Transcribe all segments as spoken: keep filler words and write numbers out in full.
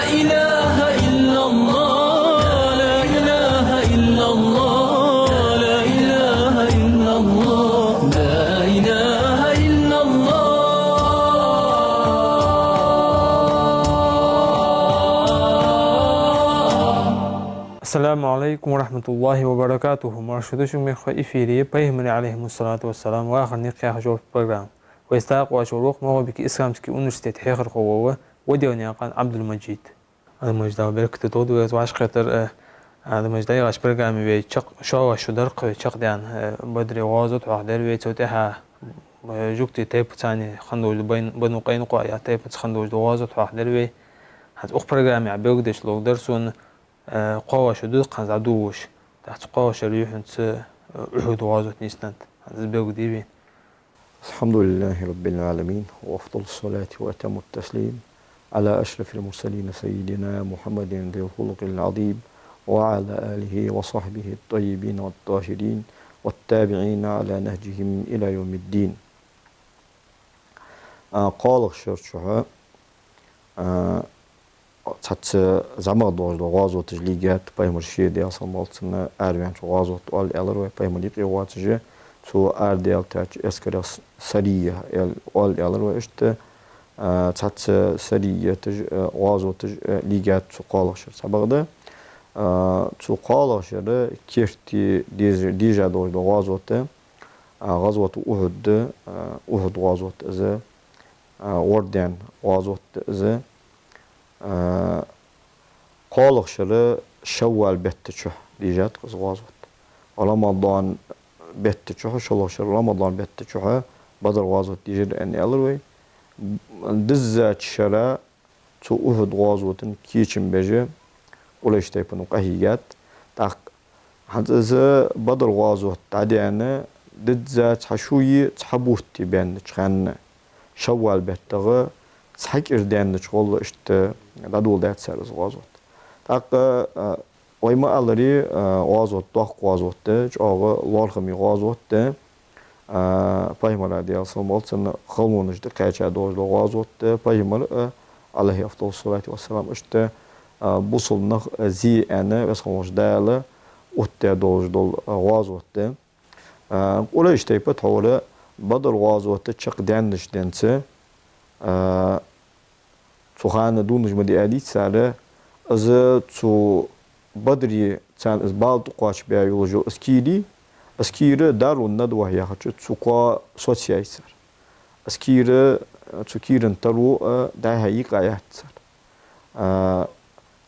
إله إلا الله، لا إله إلا الله، لا إله إلا الله، لا إله إلا الله. السلام عليكم ورحمة الله وبركاته. Марша дошуга, мехкахой, эфире я Пайхамара, عليه الصلاة والسلام, вахара никъ яха жолча программа. Вайца тӀакхоачаш вар укх МагӀалбике исламски университета хьехархо вола Ваделнаькъан Ӏабдул-Мажид. Ӏабдул-Мажид, Дала беркате долда вай вӀашагӀкхетар, э, Ӏабдул-Мажид, дӀаяхача программе вай чакх, шоаш шу дар-кх вай чакхдаьнна, э, Бадре гӀазот хьоахадир вай, цул тӀехьагӀа, э, жугтий тайпаца хинна долаш да, Бан-, Бану Къайнукъаъ яха тайпаца хинна долаш да гӀазот хьоахадир вай. ХӀанз укх программе белгалдеш ловргдар сона, э, кхоалагӀа шу да-кх хӀанз дӀадувлаш. ТӀаккха цу кхоалагӀча шера юххьанца, э, Ухьуд гӀазот нийсденнад. ХӀанз из белгалде вай. الحمد لله رب العالمين، وأفضل الصلاة وأتم التسليم على أشرف المرسلين سيدنا محمد ذي الخلق العظيم وعلى آله وصحبه الطيبين الطاهرين والتابعين على نهجهم إلى يوم الدين. А, кхоалагӀча шера чухь, а, цхьацца зӀамагӀа долаш дола гӀазоташ лийгад, Пайхамар ше, Даьла салам хилда цунна, араваьннача гӀазот оал аьлар вай, Пайхамар юкъе воацаш, цо арадаьлча эскарех с-, сария аьл-, оал аьлар вай. Иштта, а, цхьацца сарияташ, а, гӀазоташ, а, лийгад цу кхоалагӀча шера. Цхьабакъда, а, цу кхоалагӀча шера керте деза-, дийша долаш дола гӀазот, а, гӀазоту Ухьуд да, а, Ухьуд гӀазот из, а, вордаьнна гӀазот да из, а, кхоалагӀча шера Шаввал бетта чухь дийшад-кх из гӀазот. Рамадан бетта чухь, шоллагӀча шера Рамадан бетта чухь Бадр гӀазот дийшар аьнна аьлар вай. Диззача шера цу Ухьуд гӀазота кечам беш Къурайш тайпано къахьийгад. ТӀаккха хӀанз из Бадр гӀазот дӀадаьнна дизза цхьа шуи цхьа бутти баьннача хана, Шаввал беттагӀа цхьа кӀира даьннача гӀолла иштта дӀадоладаьд цар из гӀазот. ТӀаккха, а, вай ма аллара, а, гӀазот доккха гӀазот да, чӀоагӀа лоархӀаме гӀазот да, а, Пайхамара, Даьла салам хилда цунна, халонаш тӀакхаьча долаш дола гӀазот да, Пайхамара, а, عليه أفضل الصلاة والسلام, иштта, а, бусалба нах, а, зе аьнна, Веза хинна волча Дала оттадаь долаш дола, а, гӀазот да. А, Къурайш тайпа тхьовра Бадр гӀазота чакхдаьннача денца, а, цу хана дувнаш ма дий аьлий цар, из цу Бадре царна из бала тӀакхоачаш баь йолаш йола из кийра, из кийра Дарун-Надва яхача цу коа соцаяьй цар. Из кийра, цу кийран таро, а, дӀа-хьа йийкъа яьй цар. А,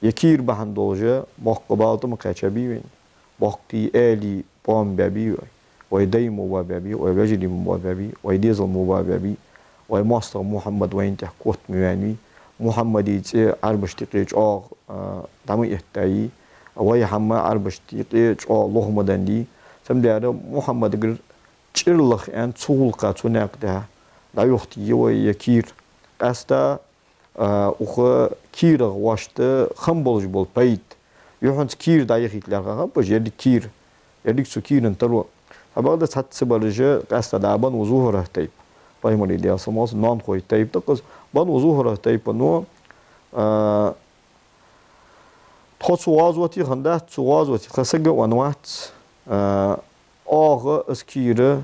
ер кийра бахьан долаш боккха бала тӀа ма кхаьчабий вайна. Боккхий, аьлий боам баьбий вай. Вай дай мо боабаьбий, вай вежарий мо боабаьбий, вай дезал мо боабаьбий, вай моастагӀа Мухьаммад вайна тӀехьа котта ма ваьннавий, Мухьаммада цӀи Ӏарбашта юкъе чӀоагӀа, а, дӀа ма эттайий, вай хӀама Ӏарбашта юкъе чӀоагӀа лоха ма даннадий. Цудухьа Мухьаммадагара чӀир лаха аьнна цу гӀулакха, цу наькъа тӀа дӀайохийтий вай ер кийра. Къаьстта, а, укх кийрах вӀашта хинна болаш бола пайда. Юххьанца кийра дӀаяхийта лаьрхӀа хиннаб уж, еррига кийра, еррига цу кийран таро. Цхьабакъда цхьацца бараш къаьстта да Бану ЗухӀра тайпа. Пайхамара, Даьла салам хилда цунна, ноанахой тайпа да-кх из. Бану ЗухӀра тайпано, а, тхо цу гӀазоте хиннадац, цу гӀазоте тха саг а венна вац, а, оаха из кийра,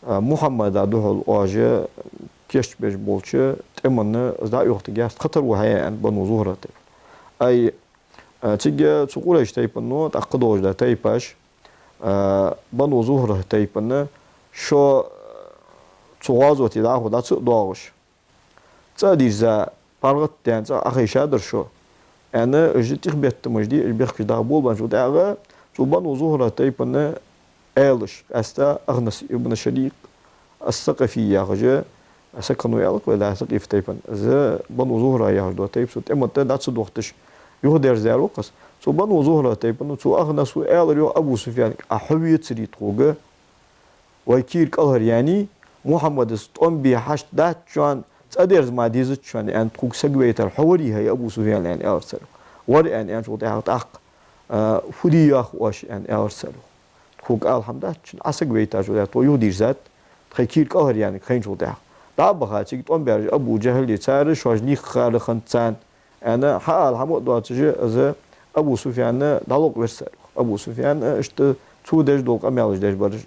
а, Мухьаммада духьал оаш кийчбеш болча тӀема из дӀа а йохийтаргьяц, тха таро хьаяь, аьннад Бану ЗухӀра тайпано. Ай, а, цига цу Къурайш тайпано, тӀаккха долаш да тайпаш, а, Бану ЗухӀра тайпано, шо цу гӀазоте дӀахо дӀа ца а доагӀаш, цӀа а дийрза, паргӀата даьнна цӀагӀа Ӏохайшадар шо, аьнна, уж тӀехбеттамаш дий, уж бехкаш даха болабенначул тӀехьагӀа, цу Бану ЗухӀра тайпано аьлча, къаьстта Ахнас ибн Шарикъ ас-Сакъафи яхаш, Сакъафи аьлча вай да, Сакъиф тайпан, из Бану ЗухӀра яхаш дола тайпа цу тӀема тӀа дӀа ца дохийташ юхадерзадаьр ва-кх из. Цу Бану ЗухӀра тайпано цу Ахнаса аьлар йоах Абу Суфьянга: «А хьо вецарий тхога, вай кийра кӀалхаръяьннай, Мухьаммада тӀом бе хьашт дац шоана, цӀа дерза мара дезац шоана, аьнна, тхога саг вайтар хьо варий, хӀай Абу Суфьян?» аьнна, аьлар цар. «Вар», аьнна, аьнначул тӀехьагӀа тӀаккха, а, «Фу де йоах оаш?» аьнна, аьлар цар. «Тхога ала хӀама дац шун, Ӏа саг вайтачул тӀехьагӀа тхо юхадийрзад, тхоай кийра кӀалхаръяьннарг хайначул тӀехьагӀа». ДӀа а баха, цига тӀом баьраш Абу ДжахӀали цар, шоаш никъ хар хиннад царна, аьнна, хьаала хӀама а доацаш, из Абу Суфьян дӀалокх вир цар. Абу Суфьян, иштта цо деш дола къамаьлаш деш бараш.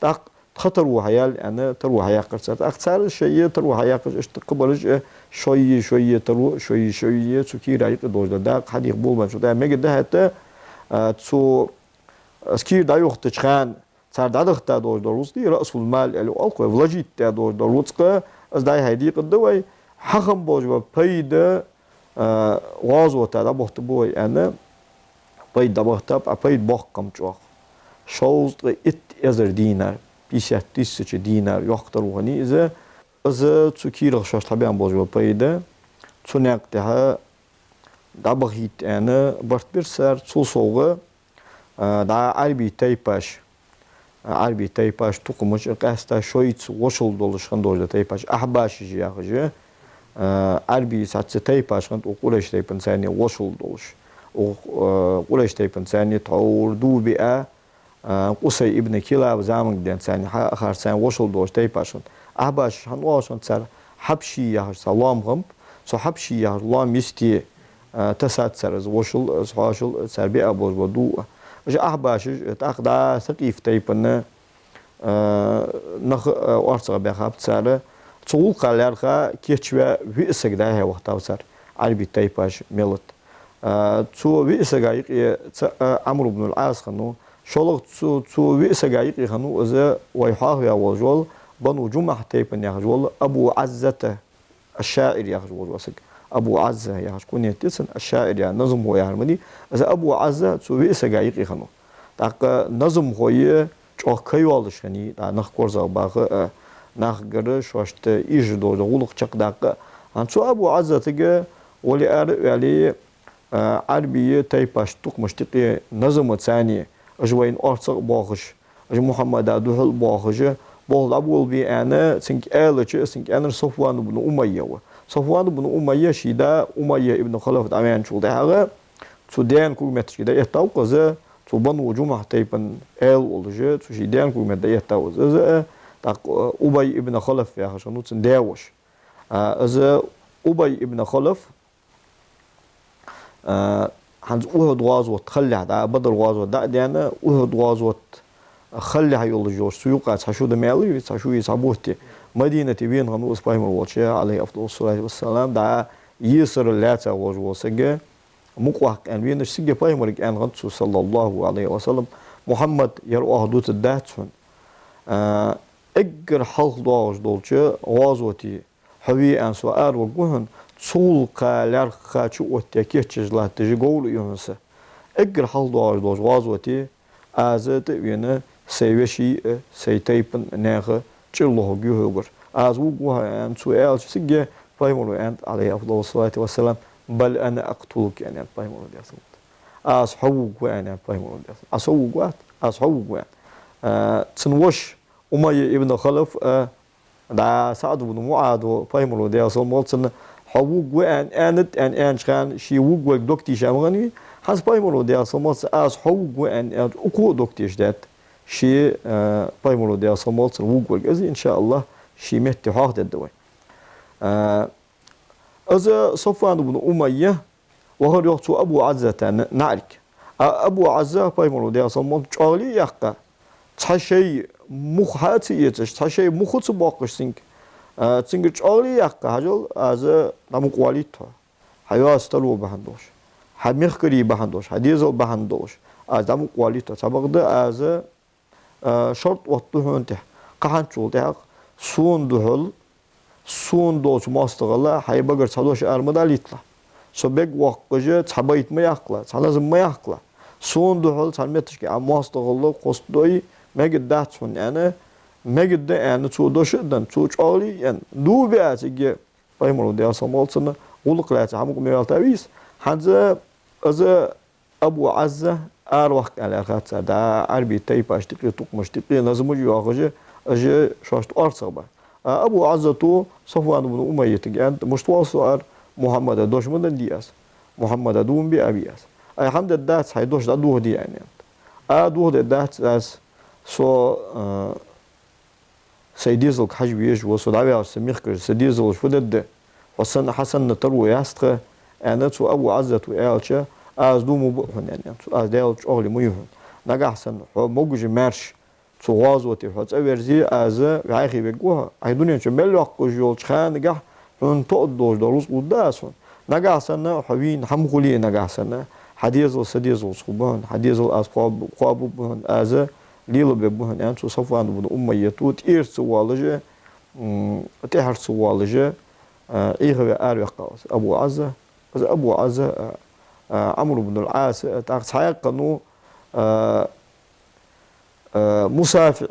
ТӀаккха тха таро хьаяьлла, аьнна, таро хьаяьккхар цар. ТӀаккха цар шоай таро хьаяьккхаш, иштта кхыбараш, шоай, шоай таро, шоай, шоай цу кийра юкъе долаш да дакъа хьадийха болабенначул тӀехьагӀа мегаргда хӀаьта, а, цу из кийра дӀайохийтача хана цар дӀадахийта долаш дола рузкъа, раъсул-мал аьле оал-кх вай, вложить даь долаш дола рузкъа, из дӀай-хьай декъаргда вай, хьахинна болаш бола пайда, а, гӀазота дӀабахийта ба вай, аьнна, пайда дӀабахийтаб, а пайда боккха хиннаб чӀоагӀа. Шовзткъа итт эзар динар, пятьдесят тысяч динар йоккха таро хиннай из. Из цу кийрах шоашта хьабаьнна болаш бола пайда, цу наькъа тӀа дӀабахийта аьнна барт бир цар, цул совгӀа, а, дӀа Ӏарбий тайпаш, а, Ӏарбий тайпаш, тукхамаш, къаьстта шоайца вошал долаш хинна долаш да тайпаш, ахьбашаш яхаш, а, Ӏарбий цхьацца тайпаш хиннад укх Къурайш тайпанца вошал долаш. Укх, а, Къурайш тайпанца тхьовра дув биа, а, Къусай ибн Килаба заман денз царна хьа-, хьахарца вошал долаш тайпаш хиннад. Ахьбашаш хӀана оалаш хиннад цар? Хьабший яхаш цхьа лоам хиннаб, цу Хьабший яхача лоам йисте, а, тесад цар из вошал, из хьоашал, цар биа болаш бола дув. Уж ахьбашаш тӀаккха дӀа Сакъиф тайпан, а, нах, а, орцагӀа баьхаб цар. Цу гӀулакха лаьрхӀа кийчваь виъ саг дӀа-хьа вахийтав цар, Ӏарбий тайпаш мел да. А, цу виъ сага юкъе цаӀ Ӏамр ибн аль-Ӏас хиннав. ШоллагӀа цу, цу виъ сага юкъе хиннав из вай хьоахаваь волаш вола Бану Джумахь тайпан яхаш вола Абу Ӏаззата аш-ШаӀир яхаш волаш вола саг. Абу Ӏазза яхаш кунет я цун, аш-ШаӀир яхар назамхо яхар ма дий. Из Абу Ӏазза цу виъ сага юкъе хиннав. ТӀаккха назамхой чӀоагӀа кайоалаш хиннай, дӀа нах корзагӀбаха а, нахагара шоашта эшаш дола гӀулакх чакхдаккха а. ХӀанз цу Абу Ӏаззатага вале ара а ваьле, а, Ӏарбий тайпашта тукхамашта юкъе назамаца, уж вайна орцагӀа боахаш, уж Мухьаммада духьал боахаш, болх дӀаболабе аьнна, цунга аьлча, цунга аьннар Софван ибн Умайя ва. Софван ибн Умайя ший да Умайя ибн Халаф дӀаваьнначул тӀехьагӀа, цу даьна когаметта чу дӀаэттав-кх из, цу Бану Джумахь тайпан аьла волаш, цу ший даьна когаметта дӀаэттав из. Из, а, тӀаккха, а, Убай ибн Халаф яхаш хиннав цун даь-воша. А, из Убай ибн Халаф, а, хӀанз Ухьуд гӀазот хилалехь, дӀа Бадр гӀазот дӀа а даьнна, Ухьуд гӀазот хилалехь йолаш йолаш, цу юкъа цхьа шу да маьл а, цхьа шу а, цхьа бутт а Мадинате вена хиннав из Пайхамар волча, Ӏалайхи афдалу ссалату вассалам, дӀа есар лаьца волаш вола саг, мукъаваккха аьнна венаш, цига Пайхамарга аьнна хиннад цо, саллаллахӀу Ӏалайхи ва саллам: «Мухьаммад, ер оаха дутаргдац хьона. А, эггара хьалха доагӀаш долча гӀазоте хьо ве аьнна со араваргва хьона, цу гӀулакха лаьрххӀа чуоттаяь кийчъеш латташ говр я хьона са. Эггара хьалха доагӀаш долча гӀазоте аз тӀа а вена, сай веший а, сай тайпан наьха чӀир лохаргья хьогара. Аз вувргва хьо», — аьнна цо аьлча, цига Пайхамаро аьннад, Ӏалайхи афдалу ссалату вассалам: «بل أنا أقتلك», — аьннад Пайхамаро, Даьла салам хилда цунна. «Аз хьо вувргва», — аьннад Пайхамаро, Даьла салам хилда цунна. «Аз хьо вувргва, аз хьо вувргва», — аьннад. А, цун воша Умайя ибн Халаф, а, дӀа СаӀд ибн МуӀаза Пайхамаро, Даьла салам хилда цунна, «Хьо вувргва», — аьнна, аьннад, аьнна, аьннача хана ше вувргволга дог тийша ма хиннавий. ХӀанз Пайхамаро, Даьла салам хилда цунна, «Аз хьо вувргва», — аьнна, аьннача, укхо а дог тешадаьд ше, а, Пайхамаро, Даьла салам хилда цунна, вувргволга. Из, иншааллахӀ, ший метте хьоахадергда вай. А, из Софван ибн Умайя вахар, йоах, цу Абу Ӏаззата на-, наӀарга. А Абу Ӏазза Пайхамаро, Даьла салам хилда цунна, чӀоагӀле а яьккха, цхьа шай мух хьа а ца эцаш, цхьа шай мух а ца боаккхаш цунга, а, цунгара чӀоагӀле а яьккха: «Хьажал, аз дӀамукъавалийт хьо. Хьа йоазув таро бахьан долаш, хьа мехкарий бахьан долаш, хьа дезал бахьан долаш аз дӀамукъавалийт хьо. Цхьабакъда аз, а, шартӀ оттаду хьона тӀехьа, кхы хӀанзчул тӀехьагӀа сона духьал, сона долча моастагӀал хьай багара цхьа дош ара ма далийталахь. Со бегвоаккхаш цхьа байт ма яккхалахь, цхьа назам ма яккхалахь. Сона духьал цхьан метташка Ӏа моастагӀал кхоссадой, мегаргдац хьона», — аьнна, мегаргда аьнна, цо дош а денна, цо чӀоагӀле а енна, дув биа цига Пайхамаро, Даьла салам хилда цунна, гӀулакх лаьца хьамукъа ма ваьлтавий из. ХӀанз из Абу Ӏазза араваккха аьнна лаьрхӀад цар, дӀа Ӏарбий тайпашта юкъе, тукхамашта юкъе назамаш йоахаш, уж шоашта орцагӀбаь. А Абу Ӏаззата Софван ибн Умайятага аьннад: «Мишта воал со ара? Мухьаммада дош ма деннадий аз. Мухьаммада дув ма биабий аз. Ай, хӀама дергдац, хьай дош дӀадохаде», — аьннад. «А, дохадергдац аз, со, а, сай дезалга хьажа везаш ва, со дӀаваьлча са мехкарий, са дезалаш фу дергда? Хьо санна, хьа санна таро яц тха», аьнна, цу Абу Ӏаззата аьлча, аз дув ма буъ хьона, аьнна, цу аз Даьла чӀоагӀал ма ю хьона. Нагахьа санна хьо могаш-маьрша цу гӀазоте хьо цӀаверзе, аз вӀаьхий вергва хьо. Ӏа дунен чу мел йоаккхаш йолча ханагахь хьона тоъаргдолаш дола рузкъа лургда аз хьона. Нагахьа санна хьо вийна хӀама хуле, нагахьа санна хьа дезал са дезалца хургба хьона, хьа дезал аз кхоаб-, кхоабаргба хьона, аз лелабергба хьона, аьнна, цу Сафван ибн Умайята тӀера ца воалаш, м, тӀехьара ца воалаш, а, Ӏехаваь араваьккхав из Абу Ӏазза. Из Абу Ӏазза, а, а, Ӏамр ибн ал-Ӏаса, а, тӀаккха цхьаькха хиннав, а, а, МусафиӀ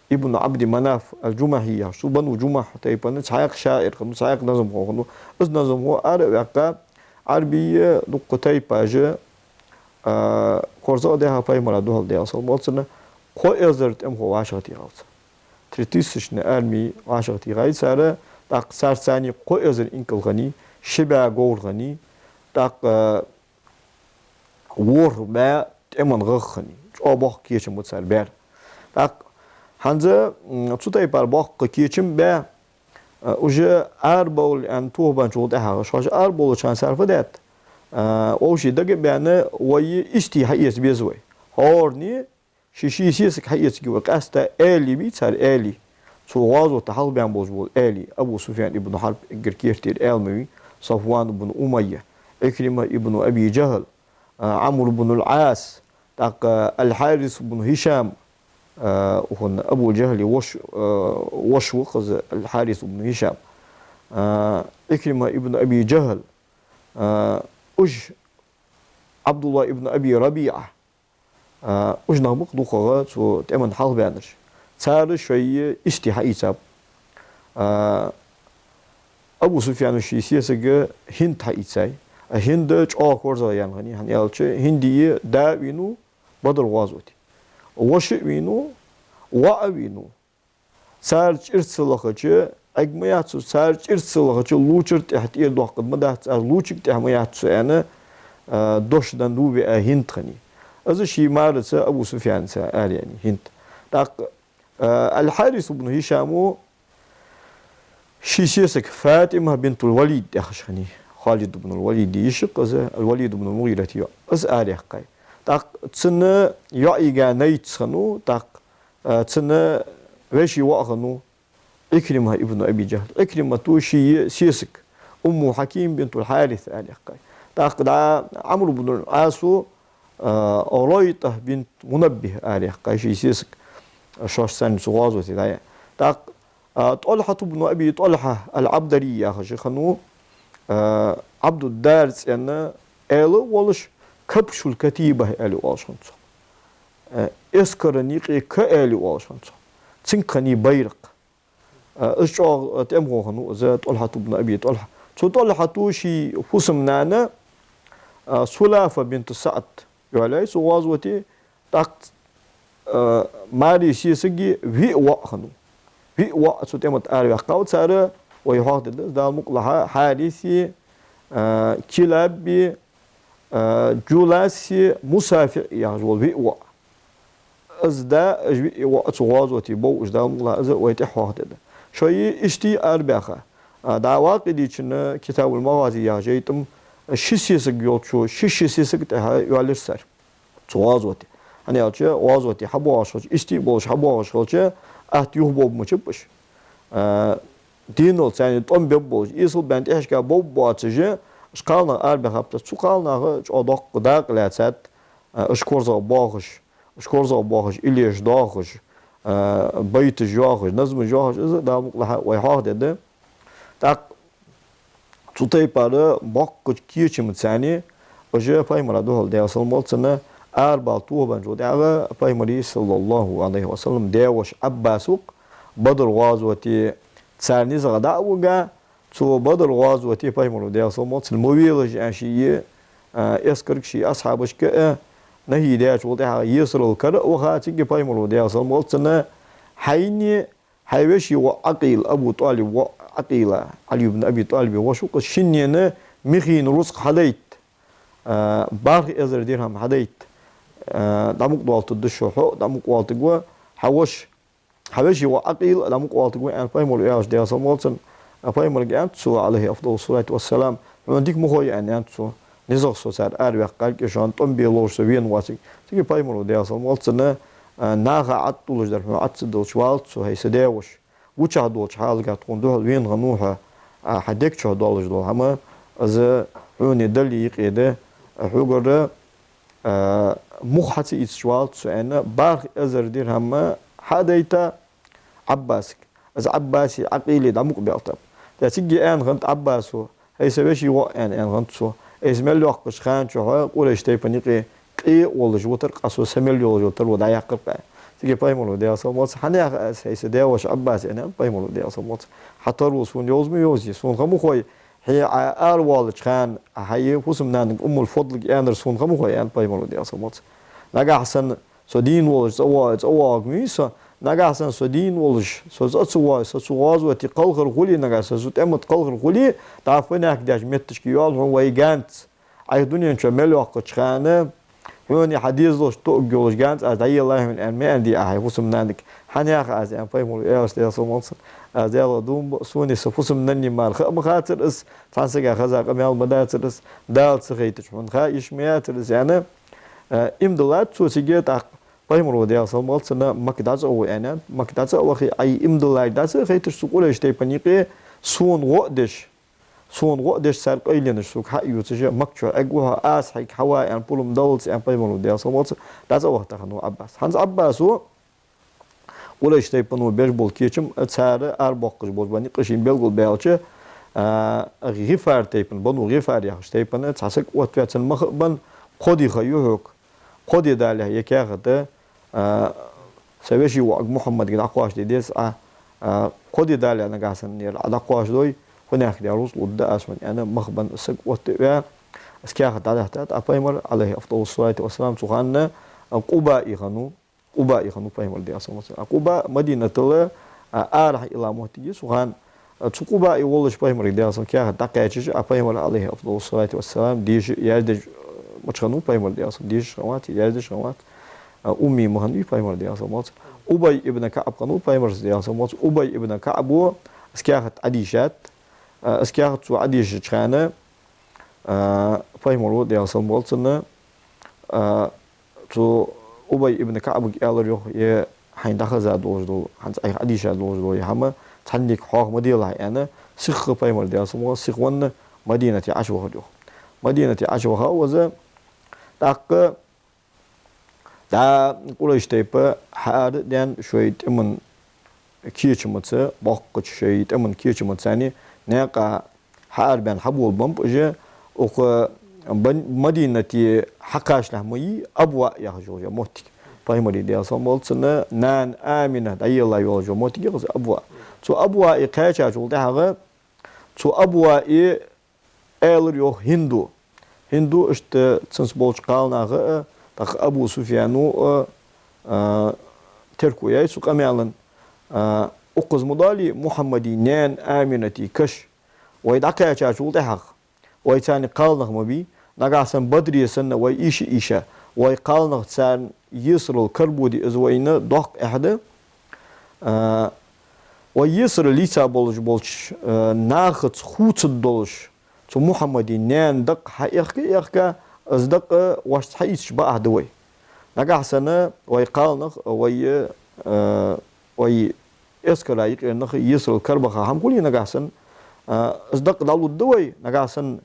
ибн Ӏабди Манаф ал-Джумахьи яхаш, цу Бану Джумахь тайпан цхьаькха шаӀир хиннав, цхьаькха назамхо хиннав. Из назамхо ара а ваьккха, Ӏарбий дукха тайпаш, а, корзагӀдаьха пайхамара духьал, Даьла салам хилда цунна, кхо эзар тӀемхо вӀашагӀтехав цар. Три тысячи арми вӀашагӀтехай цар, тӀаккха царца цхьана кхо эзар инкал хиннай, ши бӀаь говр хиннай, тӀаккха ворхӀ бӀаь тӀема гӀагӀ хиннай, чӀоагӀа боккха кечам ба цар баьр. ТӀаккха хӀанз, м, цу тайпара боккха кечам баь, а, уже арабовла аьнна тохабенначул тӀехьагӀа, шоаш арабовлача хана цар фу даьд? А, вӀаший дага а баьнна, вай истий хьаэца беза вай. ХӀаране ший-ший сесаг хьаэцаргья вай, къаьстта аьлий бий цар, аьлий. Цу гӀазота хьалхабаьнна болаш бола аьлий. Абу Суфьян ибн Хьарб, эггара кертера Ӏаьлам вий, Сафван ибн Умайя, Ӏикрима ибн Аби Джахьл, а, Ӏамр ибн ал-Ӏас, тӀаккха ал-Хьарис ибн Хишам, а, укхун Абу Джахьла вош-, а, воша ва-кх из, ал-Хьарис ибн Хишам, а, Ӏикрима ибн Аби Джахьл, а, уж Ӏабдуллахь ибн Аби РабиӀа, а, уж нах ба-кх дукхагӀа цу тӀема хьалхабаьннараш. Цар шоай истий хьаийцаб. А, Абу Суфьяна ший сесаг Хинд хьаийцай. А Хинд чӀоагӀа корзагӀъяьнна хиннай, хӀана аьлча Хинда да а вийнав Бадр гӀазоте, воша а вийнав, воӀ а вийнав. Цар чӀир ца лахача, Ӏергма яц цо, цар чӀир ца лахача, лувчар тӀехьа тӀера доаккхаргма дац аз, лувчарга тӀехьа ма яц цо, аьнна, а, дош денна дув биа Хинд хиннай. Из ший мараца Абу Суфьянаца араяьннай Хинд. ТӀаккха, а, ал-Хьарис ибн Хишама ший сесаг ФатӀима бинтул Валид яхаш хиннай. Халид ибн ал-Валида йиша-кх из, ал-Валид ибн ал-МугӀирата йоӀ. Из араяьккхай. ТӀаккха цун йоӀийга найц хиннав, тӀаккха, а, цун веший воӀ хиннав Ӏикрима ибн Аби Джахьл. Ӏикримата ший сесаг Умму Хьаким бинтул Хьарис араяьккхай. ТӀаккха дӀа Ӏамр ибн ал-Ӏаса, а, РайтӀа бинт Мунаббихь араяьккхай ший сесаг, шоаш цхьана цу гӀазоте дӀаяьнна. ТӀаккха, а, ТӀалхьат ибн Аби ТӀалхьа ал-Ӏабдари яхаш хиннав, а, Ӏабдуд-Дар цӀенна аьла а волаш, Кабшул Катибахь аьле оалаш хиннад цох. Э, эскара юкъе ка аьле оалаш хиннад цох. Цунга хиннай байракх. Э, из чӀоагӀа тӀемхо хиннав из ТӀалхьат ибн Аби ТӀалхьа. Цу ТӀалхьата ший фусам-нана, э, Сулафа бинт СаӀд йоалаяьй цу гӀазоте, тӀаккха, э, маьре сесаги виъ воӀ хиннав. Виъ воӀ цу тӀема тӀа араваьккхав цар, вай хьоахадергда из, Дала мукъалахь, Хьариси, э, Килаби, а, Джуласи, МусафиӀи яхаш вола виъ воӀ. Из да, уж виъ воӀ цу гӀазоте бов уж, Дала мукъалахь, из вай тӀехьа хьоахадергда. Шоай истий арабаьха. А, дӀа Вакъидичун Китабул-МагӀази яхача жайна тӀа ши сесаг йолчо ши-ши сесага тӀехьа йоалаяьр цар цу гӀазоте. ХӀана аьлча гӀазоте хьабоагӀаш хилча, истий болаш хьабоагӀаш хилча, атта юхабовргбац уж. А, денал царна тӀом бергболаш, эсала баьнна тӀехьашка бовргбоацаш, уж кхалнах арабаьхаб. Цу кхалнаха чӀоагӀа доккха дакъа лаьцад, а, уж корзагӀбоахаш, уж корзагӀбоахаш, иллеш доахаш, а, байташ йоахаш, назмаш йоахаш, из, Дала мукъалахь, вай хьоахадергда. ТӀаккха цу тайпара боккхача кечамца царна, уж пайхамара духьал, Даьла салам хилда цунна, арабала тохабенначул тӀехьагӀа пайхамара, саллаллахӀу Ӏалайхи ва саллам, даь-воша Ӏаббас ва-кх Бадр гӀазоте царна низагӀа дӀа а вига, цу Бадр гӀазоте пайхамара, Даьла салам хилда цунна, ма велаш аьнна ший, а, эскарга, ший асхьабашка а нахьи даьчул тӀехьагӀа есарал кара а ваха, цига пайхамара, Даьла салам хилда цунна, хьайна хьай веший воӀ Ӏакъил, Абу ТӀалиба воӀ Ӏакъила, Ӏали ибн Аби ТӀалиба воша ва-кх из, шиннена михийна рузкъа хьадайта, а, бархӀ эзар дирхӀам хьадайта, а, дӀамукъадоалийтаргда шо, хьо а дӀамукъадоалийтаргва, хьа воша, хьа веший воӀ Ӏакъил а дӀамукъадоалийтаргва, аьнна, пайхамара аьлча, Даьла салам хилда цунна, а, пайхамарга аьннад цо, Ӏалайхи афдалу ссалату вассалам, Хьона дика ма хой, аьнна, аьннад цо. НизагӀа со цар араваьккхар, кӀезига шоана тӀом бе ловш со вена воацилга. Цига Пайхамаро, Даьла салам хилда цунна, а, наха Ӏад тулаш дар хьона Ӏад ца делча, валац цо, хӀай са даь-воша. Гучахь долча хьалагахьа тхона духьал вена хиннав хьо, а, хьа дег чу долаш дола хӀама, из хьоне Далла юкъе да, а, хьогара, а, мух хьа ца ийцача валац цо, аьнна, барх эзар дирхӀам хьа а дайта Ӏаббасага. Из Ӏаббаси Ӏакъили дӀа мукъабелта. ТӀаккха цига аьнна хиннад Ӏаббаса: «ХӀай са веший воӀ», аьнна, аьнна хиннад цо. «Айса мел йоаккхача хана чухь Къурайш тайпан юкъе къе а волаш витар, къа со са мел йолаш витар ва дӀаяьккхар-кх». Цига Пайхамаро, Даьла салам хилда цунна: «ХӀана яхар аз, хӀай са даь-воша Ӏаббас?» аьнна, аьннад Пайхамаро, Даьла салам хилда цунна. «Хьа таро сона йовза ма йовзий, сона ха ма хой, хье Ӏа аравоалача хана хьай фусам-нанага Уммул-Фадлага аьннар сона ха ма хой», аьннад Пайхамаро, Даьла салам хилда цунна. «Нагахьа санна со дийна волаш цӀавоагӀа, цӀавоагӀарг ма вий со, нагахьа санна со дийна волаш, со цӀа ца воагӀе, со цу гӀазоте кхалхар хуле, нагахьа санна со тӀема тӀа кхалхар хуле, дӀа фанехк деш метташка йоал хьона вай ганз. Ӏайха дунен чу мел йоаккхача хана хьона хьа дезалашта тоъаргйолаш ганз аз дӀаеллай хьона», аьнна, ма аьннадий Ӏа хьай фусам-нанага. «ХӀана яхар аз?» аьнна, Пайхамаро аьлар, Даьла салам хилда цунна: «Аз Даьлах дув буъ, сона са фусам-нанна мара хаа ма хацар из, цхьан сага хеза къамаьл ма дацар из, Дала ца хайтача хьона хаа йиш ма яцар из», аьнна, а, иман диллад цо цига. ТӀаккха Пайхамаро, Даьла салам хилда цунна, Макка дӀа цӀа а вахе, аьнна, Макка дӀа цӀа а вахе, Ӏай иман дилларг дӀа ца а хайташ цу Къурайш тайпан юкъе сона гӀо а деш, сона гӀо а деш, цар къайленаш сога хьа а ювцаш, Макка чу Ӏергва хьо, аз хьайга хьава аьнна пурам даллалца, аьнна, Пайхамаро, Даьла салам хилда цунна, дӀа цӀа а вахийтав Ӏаббас. ХӀанз Ӏаббаса Къурайш тайпано беш бола кечам, цар арабоаккхаш болча бани къа шийна белгалбаьлча, а, ГӀифар тайпан, Бану ГӀифар яхача тайпан цхьа саг оттаваь, цун мах а бенна: «Кхо ди ха ю хьога. Кхо ди далехь ер каьхат, а, са веший воӀага Мухьаммадага дӀакхоачашде деза Ӏа, а, кхо ди далехь нагахьа санна ер Ӏа дӀакхоачашдой, фанехк дер рузкъа лургда аз хьона», аьнна, мах бенна саг оттаваь, из каьхат дӀадахьийтад. А Пайхамар, Ӏалайхи афдалу ссалату вассалам, цу хана, а, Къубаъе хиннав, Къубаъе хиннав Пайхамар, Даьла салам хилда цунна. А Къуба Мадинатал, а, арахьа йола моттиг я цу хана. А, цу Къубаъе волаш Пайхамарга, Даьла салам, каьхат дӀакхаьчача, а Пайхамар, Ӏалайхи афдалу ссалату вассалам, деша, яздеш, а, мича хиннав Пайхамар, Даьла салам, дешаш хиннавац, яздеш хиннавац, а, умми ма хиннавий Пайхамар, Даьла салам хилда цунна. Убай ибн КаӀб хиннав Пайхамарца, Даьла салам хилда цунна. Убай ибн КаӀбо из каьхат Ӏодийшад, а, из каьхат цо Ӏодийшача хана, а, Пайхамаро, Даьла салам хилда цунна, а, цу Убай ибн КаӀбага аьлар йоах: «Е хьайна дӀахеза долаш дола, хӀанз Ӏайха Ӏодийша долаш дола ер хӀама цхьаннега хьоаха ма делахь», аьнна, сиха Пайхамар, Даьла салам хилда цунна, сиха венна Мадинате Ӏочувахар йоах. Мадинате Ӏочуваха а ваза, тӀаккха дӀа Къурайш тайпа хьаара а даьнна, шоай тӀема кечамца, боккхача шоай тӀема кечамца царна наькъа хьаарабаьнна хьаболабеннаб уж, укх Бан-, Мадинате хьакхачалехь ма йий Абваъ яхаш йола моттиг. Пайхамара, Даьла салам хилда цунна, нана Амина дӀаелла йолаш йола моттиг я-кх из Абваъ. Цу Абваъе кхаьчачул тӀехьагӀа, цу Абваъе аьлар йоах Хинду. Хинду, иштта цунца болча кхалнаха а, тӀаккха Абу Суфьяно а, а, терко яьй цу къамаьлан. А, укхаза ма доаллий Мухьаммада наьна Амината каш. Вай дӀакхаьчачул тӀехьагӀа, вай царна кхалнах ма бий, нагахьа санна Бадре санна вай ийша-ийша, вай кхалнах царна есарал кара боде, из вайна доккха эхь да. А, вай есарал лийца болаш болча, а, нахаца хувцаргдолаш, цу Мухьаммада наьна дакъа хьаэхка а эхка, из дакъа вайца хьаийцача бакъахьа да вай. Нагахьа санна вай кхалнах, вай, а, вай эскара юкъера нах есарал карабаха хӀама хуле нагахьа санна, а, из дакъа дӀалургда вай, нагахьа санна,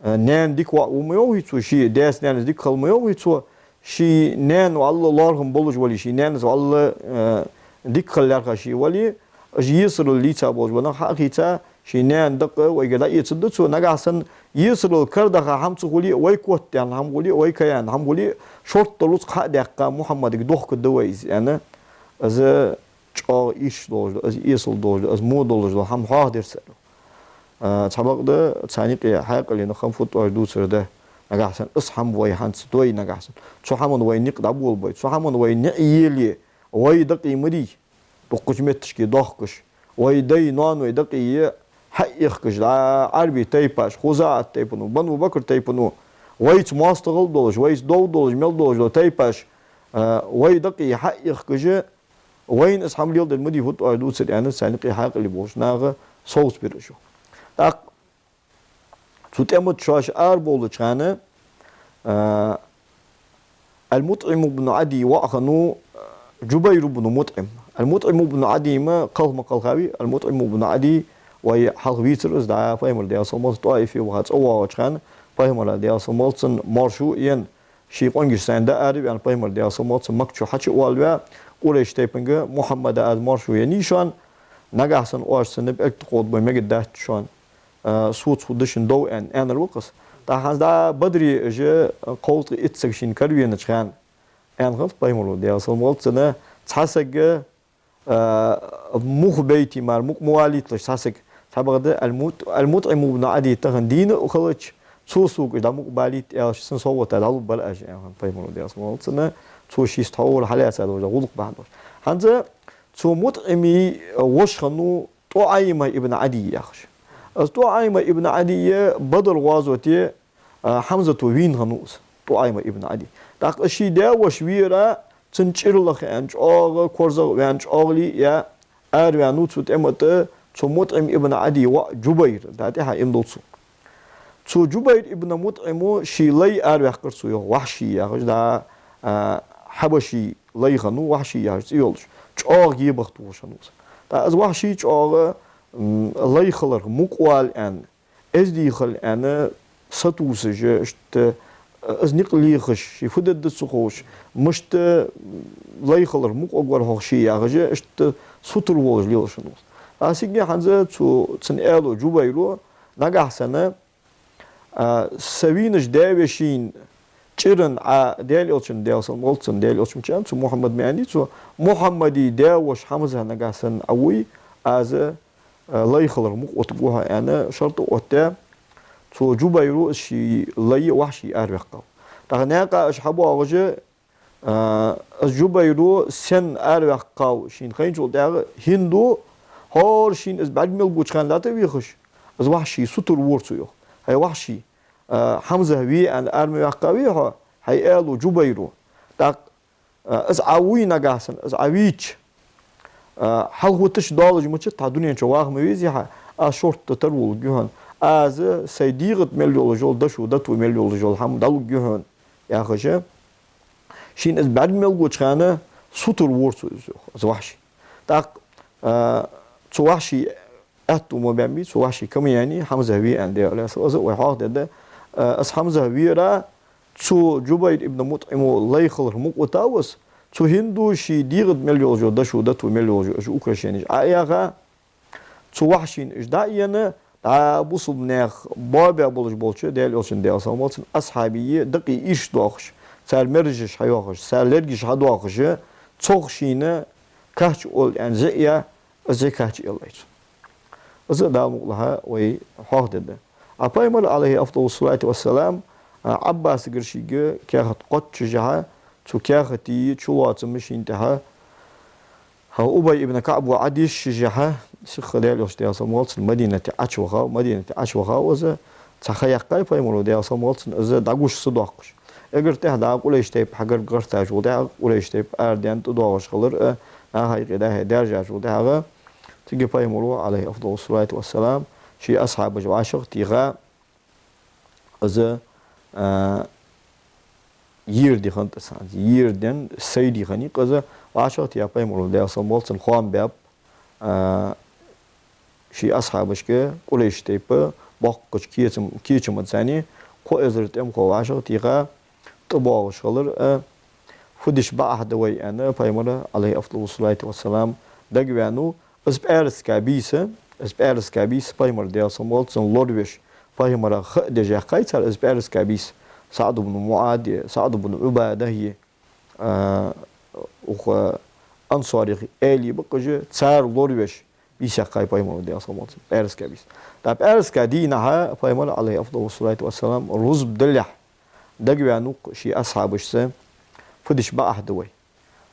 а, наьна дика воӀ ва ма йоахий цо, ший даьца-наьнаца дика хила ма йоахий цо, ший наьна вӀалла лоархӀам болаш вале, ший наьнаца вӀалла, а, дика хила лаьрхӀа ше вале, уж есарал лийца болаш бола нах хьа а хийца, ший наьна дакъа вайгара дӀаэцаргда цо, нагахьа санна есарал карадаха хӀама ца хуле а, вай котдаьнна хӀама хуле а, вай каяьнна хӀама хуле а, шортта рузкъа хьа а даьккха Мухьаммадага дохкаргда вай из, аьнна, из чӀоагӀа ирча долаш да, из эсала долаш да, из во долаш да хӀама хьоахадир цар. А, цхьабакъда царна юкъе хьаькъале нах хӀама фуд оаш дувцар да, нагахьа санна из хӀама вай хӀанз дой нагахьа санна. Цу хӀаман вай никъ дӀаболабой, цу хӀаман вай ниӀ еле, вай дакъий ма дий дуккхача метташка дохкаш, вай дай-ноаной дакъий хьаэхкаш, дӀа Ӏарбий тайпаш, ХузаӀат тайпано, Бану Бакр тайпано, вайца моастагӀал долаш, вайца дов долаш, мел долаш дола тайпаш, а, вай дакъий хьаэхкаш, вайна из хӀама леладер ма дий фуд оаш дувцар, аьнна, царна юкъе хьаькъале болча наха совцабир уж. ТӀаккха цу тӀема тӀа шоаш арабовлача хана, а, Ал-МутӀим ибн Ӏадий воӀ хиннав Джубайр ибн МутӀим. Ал-МутӀим ибн Ӏадий ма кхалха ма кхалхавий, Ал-МутӀим ибн Ӏадий вай хьалха вийцар из, дӀа Пайхамар, Даьла салам хилда цунна, ТӀоифе ваха цӀавоагӀача хана, Пайхамара, Даьла салам хилда цунна, маьрша а ена, ший къонгашца дӀаараваьнна, Пайхамар, Даьла салам хилда цунна, Макка чу хьачу а воалаваь, Къурайш тайпанга: «Мухьаммада аз маьрша еннай шоана, нагахьа санна оаш цунна пӀелг тӀакховдабой мегаргдац шоана, а, соца хӀу да шун дов», аьнна, аьннар ва-кх из. ТӀаккха хӀанз дӀа Бадре уж кховзткъеи итт саг шийна каравенача хана, аьнна хиннад Пайхамаро, Даьла салам хилда цунна, цхьа саг, а, мух бейте мара мукъа ма валийталаш цхьа саг. Цхьабакъда Ал-Мут-, Ал-МутӀим ибн Ӏадий тахан дийна а хилча, цо сога уж дӀа мукъа балийта аьлча, цун совгӀата дӀалургбар аз, аьнна хиннад Пайхамаро, Даьла салам хилда цунна, цо шийца тхьовра хьалаьца долаш дола гӀулакх бахьан долаш. ХӀанз цу МутӀима воша хиннав ТӀуӀайма ибн Ӏадий яхаш. Из ТӀуӀайма ибн Ӏадий Бадр гӀазоте, а, Хьамзато вийна хиннав из, ТӀуӀайма ибн Ӏадий. ТӀаккха из ший даь-воша вера, цун чӀир лаха аьнна чӀоагӀа, корзагӀа а ваьнна, чӀоагӀа лий а яь, араваьннав цу тӀема тӀа цу МутӀим ибн Ӏадий воӀ Джубайр, дӀа тӀехьа иман дилла цо. Цу Джубайр ибн МутӀима ший лай араваьккхар цо, йоах, Вахьши яхаш, дӀа, а, хьабаший лай хиннав, Вахьши яхаш цӀи йолаш, чӀоагӀа гебагӀа тохаш хиннав из. ТӀаккха из Вахьши чӀоагӀа, м, лай хиларах мукъа вала аьнна, эздий хила аьнна, сатувсаш, иштта, из никъ лехаш, ше фу дергда ца ховш, мишта лай хиларах мукъа варгвар-хьогӀ ше яхаш, иштта сутара волаш лелаш хиннав из. ТӀаккха цига хӀанз цу, цун аьлар Джубайра: «Нагахьа санна, а, са вийнача даь-вешийна чӀиран Ӏа Даьла Элчан, Даьла салам хилда цунна, Даьла Элча ма аьннадий цо, Мухьаммада даь-воша Хьамза нагахьа санна Ӏа вуй, аз, а, лай хиларах мукъа оттаргва хьо», аьнна, шартӀа оттадаь, цу Джубайра из ший лай Вахьши араваьккхав. ТӀаккха наькъа уж хьабоагӀаш, а, из Джубайра сенна араваьккхав шийна хайначул тӀехьагӀа, хӀинда, хӀара шийна из бӀарга мел гуча хана дӀатӀавехаш, из Вахьши сутара вора цо, йоах: «ХӀай Вахьши, а, Хьамза ве аьнна ара ма ваьккхавий хьо, хьай аьлар Джубайра. ТӀаккха, а, из Ӏа вуй нагахьа санна, из Ӏа вийча, а, хьалхвиташ долаш мичад, хьа дунен чу ваха ма везий хьа, аз шортта тара волга хьона. Аз сай дегӀа тӀа мел йолаш йола дошо, дото мел йолаш йола хӀама дӀалургья хьона», яхаш, шийна из бӀарга мел гуча хана сутара вора цо из, йоах, из Вахьши. ТӀаккха, а, цу Вахьший аьттув ма баьннабий, цу Вахьший ка ма яьннай, Хьамза ве аьнна, Даьла Элчано, из а вай хьоахадергда. А, из Хьамза вера, цу Джубайр ибн МутӀима лай хиларах мукъа витав из, цо хӀинда ший дегӀа тӀа мел йолаш йола дошо, дото мел йолаш йола уж украшенеш Ӏо а яьха, цу Вахьшийна уж дӀа а енна, дӀа бусалба наьха боабаь болаш болча Даьла Элчан, Даьла салам хилда цунна, асхьабий дакъий ирча доахаш, цар меражаш хьайоахаш, цар лергаш хьадоахаш, цох шийна кхача оал аьнна зӀе а яь, из зӀе кхача аьлар цо. Из а Дала мукъалахь вай хьоахадергда. А Пайхамар, Ӏалайхи афдалу ссалату вассалам, а, Ӏаббасагара шийга каьхат кхоачашшехь, цу каьхата чулоацам шийна тӀехьа, хӀа, Убай ибн КаӀба Ӏодешшехь, сиха Даьла Элча, Даьла салам хилда цунна, Мадинате Ӏочувахав, Мадинате Ӏочувахав из, цхьа ха яьккхай Пайхамаро, Даьла салам хилда цунна, из дӀагуш ца доаккхаш. Эггара тӀехьа дӀа Къурайш тайпа хьагаргагӀертачул тӀехьагӀа, Къурайш тайпа араденна тӀадоагӀаш хилар, а, наха юкъе дӀа-хьа даьржачул тӀехьагӀа, цига Пайхамаро, Ӏалайхи афдалу ссалату вассалам, ший асхьабаш вӀашагӀтеха, из, а, ер ди хиннад из, ер денна, сай ди хиннай-кх из, вӀашагӀтеха Пайхамаро, Даьла салам хилда цунна, хоам баьб, а, ший асхьабашка, Къурайш тайпа, боккхача кечам-, кечамца цхьана, кхо эзар тӀемахо вӀашагӀтеха, тӀабоагӀаш хилар, а, фу дича бакъахьа да вай аьнна, Пайхамар, Ӏалайхи афдалу ссалату вассалам, дагаваьннав. Из пӀаьраска бийса, из пӀаьраска бийса Пайхамар, Даьла салам хилда цунна, лоравеш, Пайхамарах ха а деш яьккхай цар из пӀаьраска бийса. СаӀд ибн МуӀаз е, СаӀд ибн Ӏубада е, а, укх ансарех аьлий ба-кх уж, цар лоравеш, бийса яьккхай Пайхамаро, Даьла салам хилда цунна, пӀаьраска бийса. ТӀаккха пӀаьраска дийнахьа Пайхамар, Ӏалайхи афдалу ссалату вассалам, рузба далехь, дагаваьннав-кх ший асхьабашца, фу дича бакъахьа да вай.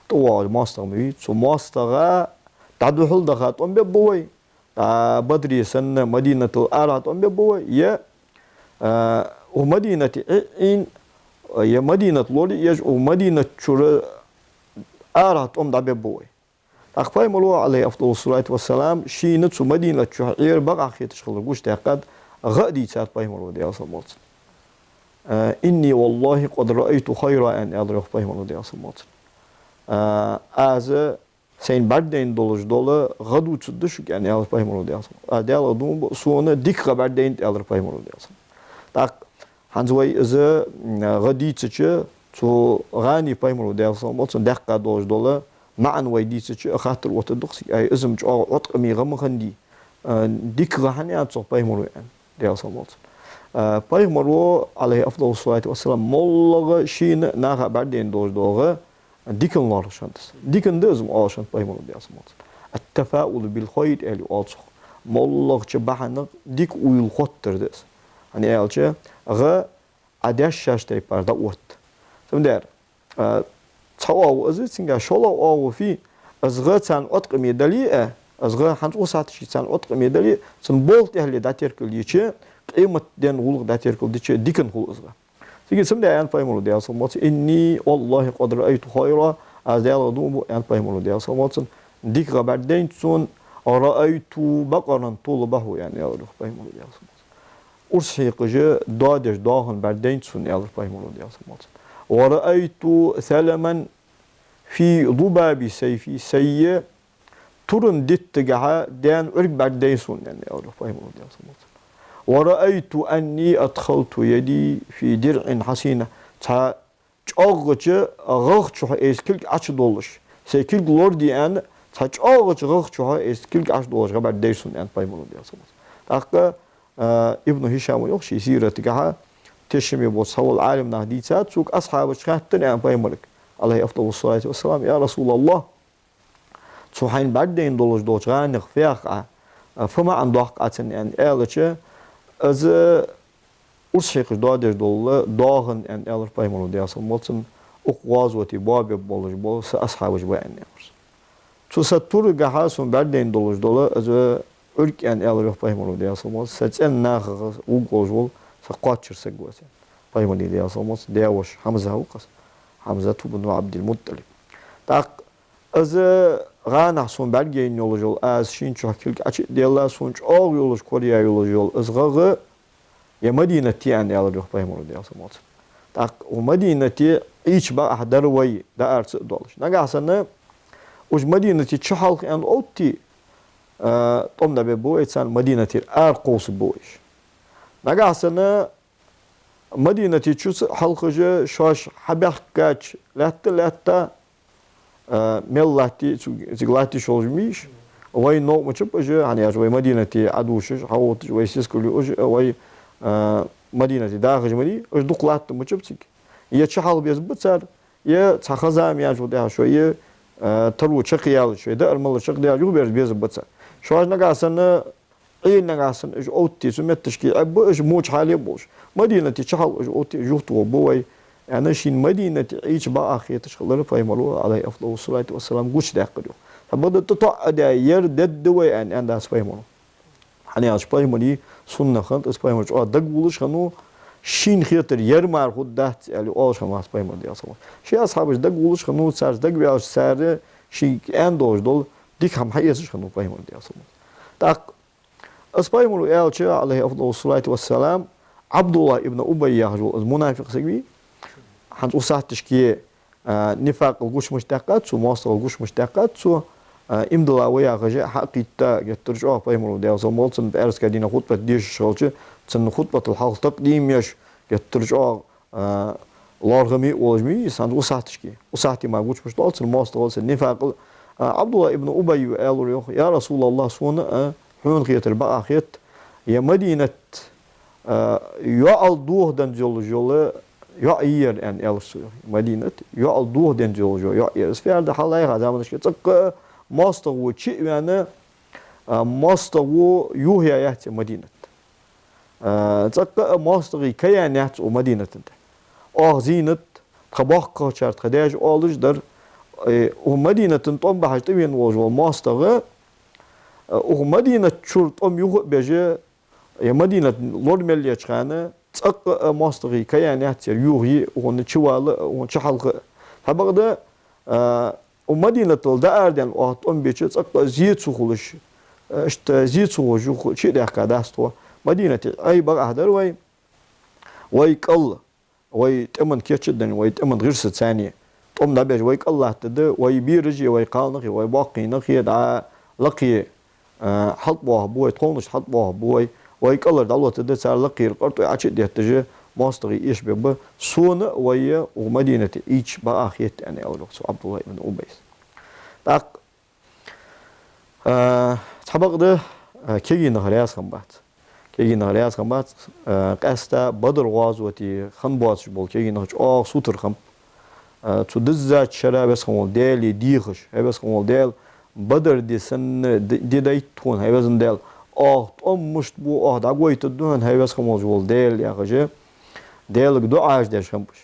ТӀавоагӀаш моастагӀа ма вий, цу моастагӀа дӀадухьал даха тӀом бергба вай, а, Бадре санна Мадинатал арахьа тӀом бергба вай, е, а, укх Мадинате Ӏи-, Ӏийна, е Мадинат лораеш, укх Мадината чура арахьа тӀом дӀабергба вай. ТӀаккха Пайхамаро, Ӏалайхи афдалу ссалату вассалам, шийна цу Мадината чу Ӏер бакъахьа хеташ хилар гучадаьккхад, гӀа а дийцад пайхамара, Даьла салам хилда цунна. «إني والله قد رأيت خيرا», аьнна, аьлар йоах пайхамара, Даьла салам хилда цунна. «Аз сайна бӀаргадайна долаш дола гӀа дувцаргда шуга», аьнна, аьлар пайхамара, Даьла салам хилда цунна. «Аз Даьлах дув буъ, сона дика гӀа бӀаргадайнад», аьлар пайхамара, Даьла салам хилда цунна. ТӀаккха хӀанз вай из, м, гӀа дийцача, цу гӀани пайхамара, Даьла салам хилда цунна, даьккха долаш дола маӀан вай дийцача, хаттар оттаргда-кх цига: «Ай, из-м чӀоагӀа Ӏоткъаме гӀа ма хиннадий, а, дика гӀа хӀана аьннад цох пайхамара?» аьнна, Даьла салам хилда цунна. А, пайхамара, عليه أفضل الصلاة والسلام, моллагӀа шийна наха бӀаргадайна долаш дола гӀа дикан лоархӀаш хиннад из. Дикан да из-м оалаш хиннад пайхамара, Даьла салам хилда цунна. «التفاؤل بالخير», аьле оал цох. МоллагӀча бахьанах дика уйла хоттар да из. ХӀана аьлча, гӀа Ӏа даьшача тайпара дӀаотт. Цудухьа, а, цхьа оагӀув из, цунгахьа шоллагӀа оагӀув фуй: из гӀа царна Ӏоткъаме дале а, из гӀа хӀанз укх сахьаташка царна Ӏоткъаме дале а, цун болх тӀехьале дӀатеркалйича, къематден гӀулакх дӀатеркалдича, дикан хул из гӀа. Цига цудухьа аьннад пайхамара, Даьла салам хилда цунна: «إني والله قد رأيت خيرا», аз Даьлах дув буъ, аьннад пайхамара, Даьла салам хилда цунна, дика гӀа бӀаргадайнад сона. «رأيت بقرا تذبح», аьнна, аьлар йоах пайхамара, Даьла салам хилда цунна. Урс хьекхаш доадеш доахан бӀаргадайнад сона, аьлар пайхамара, Даьла салам хилда цунна. «ورأيت ثلما في ذباب سيفي», сай туран диттагахьа даьна Ӏург бӀаргадайнад сона, аьнна, аьлар йоах пайхамара, Даьла салам хилда цунна. «ورأيت أني أدخلت يدي في درع حصينة». Цхьа чӀоагӀача гӀагӀа чу айса кулг Ӏочудоллаш, сай кулг лораде аьнна, цхьа чӀоагӀача гӀагӀа чу айса кулг Ӏочудоллаш гӀа бӀаргадайра сона, аьннад пайхамара, Даьла салам хилда цунна. ТӀаккха, а, Ибн ХӀишама йоах ший сиратагахьа, тешаме бола цхьавола Ӏалимнах дийцад сога, асхьабаша хаьттар, аьннад, пайхамарга, عليه أفضل الصلاة والسلام: «يا رسول الله, цу хьайна бӀаргадайна долаш долча гӀанех фу йоах Ӏа, а, фу маӀан доаккх Ӏа цун?» аьнна аьлча, из урс хьекхаш доадеш дола доахан, аьнна, аьлар пайхамара, Даьла салам хилда цунна, укх гӀазоте боабергболаш бола са асхьабаш ба, аьнна, аьлар цо. Цу са турагахьа сона бӀаргадайна долаш дола из Ӏург, аьнна, аьлар йоах пайхамара, Даьла салам хилда цунна, са цӀен нахах вувргволаш вола са кхоачара саг ва из, аьнна. Пайхамара, Даьла салам хилда цунна, даь-воша Хьамза ва-кх из, Хьамзат ибн Ӏабдил-МутӀалиб. ТӀаккха из гӀанахьа сона бӀаргаяйна йолаш йола, аз шийна чу кулг Ӏочу а делла, сона чӀоагӀа йолаш кораяь йолаш йола из гӀагӀа ер Мадинат я, аьнна, аьлар йоах пайхамара, Даьла салам хилда цунна. ТӀаккха укх Мадинате Ӏийча бакъахьа дар вай, даар ца а доалаш. Нагахьа санна уж Мадинате чухьалха аьнна оттаде, а, тӀом дӀабергба вай царна, Мадинатера ара кховсаргба вай уж. Нагахьа санна Мадинате чу ца а хьалхаш, шоаш хьабаьхкача лаьтта-лаьтта, а, мел латтий, цу-, цига латташ йолаш мийш, вай новкъа мичаб уж, хӀана аьлча вай Мадинате Ӏодувшаш, хьавотташ, вай сискал юаш, вай, а, Мадинате дахаш ма дий, уж дукха латта мичаб цига. Е чухьалха безаргба цар, е цхьа ха-зама яьнначул тӀехьагӀа шоай, а, таро чакхъяьлча, шоай даар-малар чакхдаьлча, юхаберза безаргба цар. Шоаш нагахьа санна Ӏуйранна нагахьа санна уж оттаде, цу метташка Ӏебаргба уж, моча хьале а болаш. Мадинате чухьалха уж оттаде, уж юхатохаргба вай, аьнна, шийна Мадинате Ӏийча бакъахьа хеташ хилар пайхамара, عليه أفضل الصلاة والسلام, гучадаьккхар йоах. Цхьабакъда тӀатоӀадаь ер дергда вай, аьнна, аьннадац пайхамара. ХӀана аьлча пайхамара суннат хиннад из, пайхамара чӀоагӀа дагаволаш хиннав, шийна хетар ер мара хургдац аьле оалаш хиннавац пайхамар, Даьла салам хилда цунна. Ший асхьабаш дагаволаш хиннав, царца дагаваьлча цар шийга аьнна долаш дола дика хӀама хьаэцаш хиннав пайхамар, Даьла салам хилда цунна. ТӀаккха из пайхамара аьлча, عليه أفضل الصلاة والسلام, Ӏабдуллахь ибн Убай яхаш вола из мунафикъ саг вий, хӀанз укх сахьаташка, а, нифакъал гучамаш даьккхад цо, моастагӀал гучамаш даьккхад цо, а, иман дилла ва яхаш хьакхийтта геттара чӀоагӀа пайхамара, Даьла салам хилда цунна, пӀаьраска дийнахьа хутбат дешаш хилча, цун хутбатал хьалха такъдим еш геттара чӀоагӀа а, лоархӀаме а волаш мий из, хӀанз укх сахьаташка. Укх сахьате мара гучамаш доал цун моастагӀал, цун нифакъал. А, Ӏабдуллахь ибн Убай аьлар йоах: «يا رسول الله, сона а хьона хетар бакъахьа хет, ер Мадинат, а, йоӀал дохаданза йолаш йола йоӀ я ер», аьнна, аьлар цо йоах. Мадинат йоӀал дохаданза йолаш йола йоӀ я ер. Из фу яхар да, хьалхарча заманашка цӀаккха а моастагӀа чу а ваьнна, а, моастагӀа юхаяь яц ер Мадинат. А, цӀаккха а моастагӀий ка яьнна яц укх Мадинатан тӀа. Оаха зийнад, тха боккхагӀчар, тха даьша оалаш дар, э, укх Мадинатан тӀом бахьаш тӀавена волаш вола моастагӀа, а, укх Мадинат чура тӀом юха а беш, ер Мадинат лора мел еча хана, цӀаккха а моастагӀий ка яьнна яц ер юхае а, укхунна чувала а, укхунна чухьалха а. Цхьабакъда, а, укх Мадинатал дӀаарадаьнна оаха тӀом бича, цӀаккха а зе ца хулаш, а, иштта зе ца хулаш юха чу а даьхкадац тхо. Мадинате Ӏай бакъахьа дар вай, вай кӀал, вай тӀема кийча а даь, вай тӀема гӀирсаца цхьана тӀом дӀабеш вай кӀал латтаргда, вай бераши, вай кхалнахи, вай боккхий нахи дӀа лакхе, а, хьалтӀабоахаргба вай, тховнашта хьалтӀабоахаргба вай, вай кӀалара дӀалоаттаргда цар лакхера къартӀой Ӏочу а детташ, моастагӀий эшабергба. Сона а вай а укх Мадинате Ӏийча бакъахьа хет, аьнна, аьлар йоах цу Ӏабдуллахь ибн Убайс. ТӀаккха, а, цхьабакъда, а, кегий нах раьза хиннабац. Кегий нах раьза хиннабац, а, къаьстта Бадр гӀазоте хинна боацаш бола кегий нах чӀоагӀа сутара хиннаб. А, цу диззача шера Веза хинна вола Даьлага дехаш: «ХӀай Веза хинна вола Даьла, Бадр ди санна ди, ди дайта тхона, хӀай Веза Даьла, оаха тӀом мишта бу, оаха дӀагойтаргда хьона, хӀай Веза хинна волаш вола Даьла», яхаш, Даьлага дуӀаш деш хиннаб уж.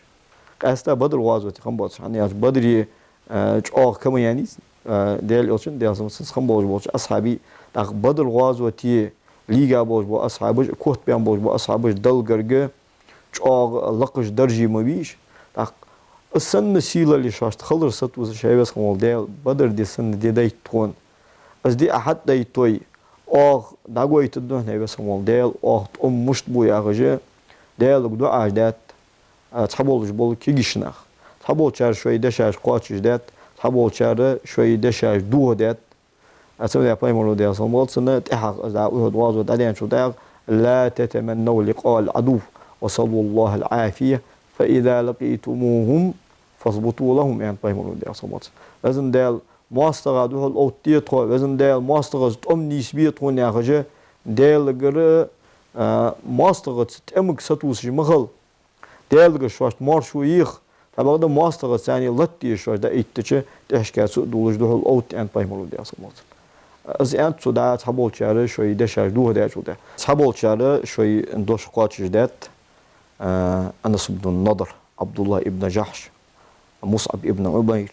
Къаьстта Бадр гӀазоте хинна боацаш, хӀана аьлча Бадре, а, чӀоагӀа кама яьннай из, а, Даьла Элчан, Даьла салам хилда цунна, хинна болаш болча асхьабий, тӀаккха Бадр гӀазоте лийга болаш бола асхьабаш, котбаьнна болаш бола асхьабаш Далла гарга чӀоагӀа лакхача дарже ма вий уж. ТӀаккха из санна сийлалли шоашта хилар сатувсаш: «ХӀай Веза хинна вола Даьла, Бадр ди санна ди дайта тхона. Из ди Ӏа хьатӀадайтой, оаха дӀагойтаргда хьона, хӀай Веза хинна вола Даьла, оаха тӀом мишта бу», яхаш, Даьлага дуӀаш даьд, а, цхьаболаш бола кегийча наха. Цхьаболчар шоай дешаш кхоачашдаьд, цхьаболчар шоай дешаш дохадаьд. А цу тӀа Пайхамара, Даьла салам хилда цунна, тӀехьагӀа, из дӀа Ухьуд гӀазот дӀадаьнначул тӀехьагӀа: «لا تتمنوا لقاء العدو وسلوا الله العافية، فإذا لقيتموهم فاثبتوا لهم», аьннад Пайхамара, Даьла салам хилда цунна. Веза Даьла, моастагӀа духьал оттаде тхо, Веза Даьла, моастагӀаца тӀом нийсбе тхона, яхаш, Даьлагара, а, моастагӀаца тӀемага сатувсаш ма хила. Даьлагара шоашта моаршо еха, цхьабакъда моастагӀаца царна латта еза шоаш дӀаэттача, тӀехьашка цу а дуллаш духьал отта, аьннад Пайхамара, Даьла салам хилда цунна. Из аьннад цо дӀа цхьаболчар шоай дешаш дохадаьчул тӀехьагӀа. Цхьаболчар шоай дош кхоачашдаьд, а, Анас ибн Надр, Ӏабдуллахь ибн Жахьш, МусӀаб ибн Ӏумайр,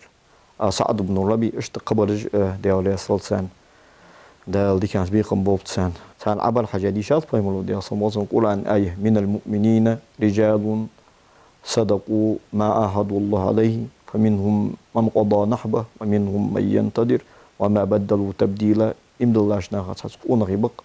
а, СаӀд ибн РабиӀ, иштта кхыбараш, а, Даьла раьза хилва царна. Дала диканца бекхам болба царна. Царна Ӏабар хьажа дийшад Пайхамара, Даьла салам хилда цунна, Къуръан аят: «من المؤمنين رجال صدقوا ما عاهدوا الله عليه فمنهم من قضى نحبه ومنهم من ينتظر وما بدلوا تبديلا». Иман диллача нахаца цхьацца къонахий ба-кх,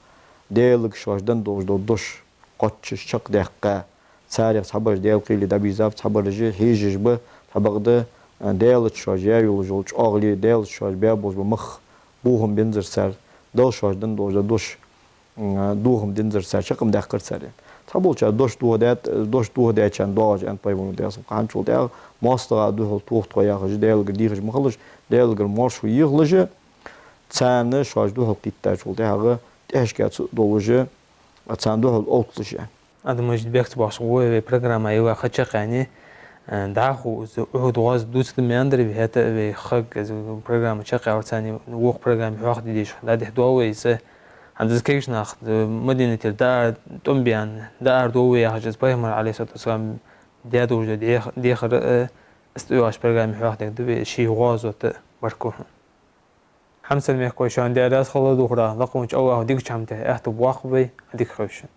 Даьлага шоаш денна долаш дола дош кхоачаш чакхдаьккха, царех цхьабараш Даьла кхеле дӀабийрзаб, цхьабараш хьежаш ба, цхьабакъда, а, Даьлаца шоаш яь йолаш йола чӀоагӀал, Даьлаца шоаш баь болаш бола мах бохам бензар цар, Дала шоаш денна долаш дола дош, м, а, дохам дензар цар, чакх ма даьккхар цар, аьнна. Цхьаболчар дош дохадаьд, дош дохадаьчарна доагӀаш, аьннад Пайхамара, Даьла салам хилда цунна, хӀанзчул тӀехьагӀа моастагӀа духьал тоха тхо яхаш, Даьлагара дехаш ма хилалаш, Даьлагара моаршо ехалаш, царна шоаш духьал кхийттачул тӀехьагӀа тӀехьашка цу а долаш, а, царна духьал отталаш, аьнна. Ӏабдул-Мажид, бехк ца боаккхаш, вай программа йола ха чакхъяьннай, э, дӀахо из Ухьуд гӀазот дувцаргда ма аьннадар вай, хӀаьта а вай хагга из программа чакхъяьлар царна, вокх программе хьоахаде дезаш, дӀадехьадоал вай из. ХӀанз из кегийча наха, э, Мадинатера дӀа тӀом баьнна, дӀаарадоал вай яхаш, из Пайхамара, Ӏалайхи ссалату вассалам, даь долаш дола дех-, дехар а, э, из тӀайоагӀача программе хьоахадергда вай, ши гӀазот а, баркал хьона. Хьамсара мехкахой, шоана Даьла раьза хилва, духхьал лакхаволча АллахӀа дикача хӀаман тӀа аьттув боаккхалба вай, Ӏадика хийла шун.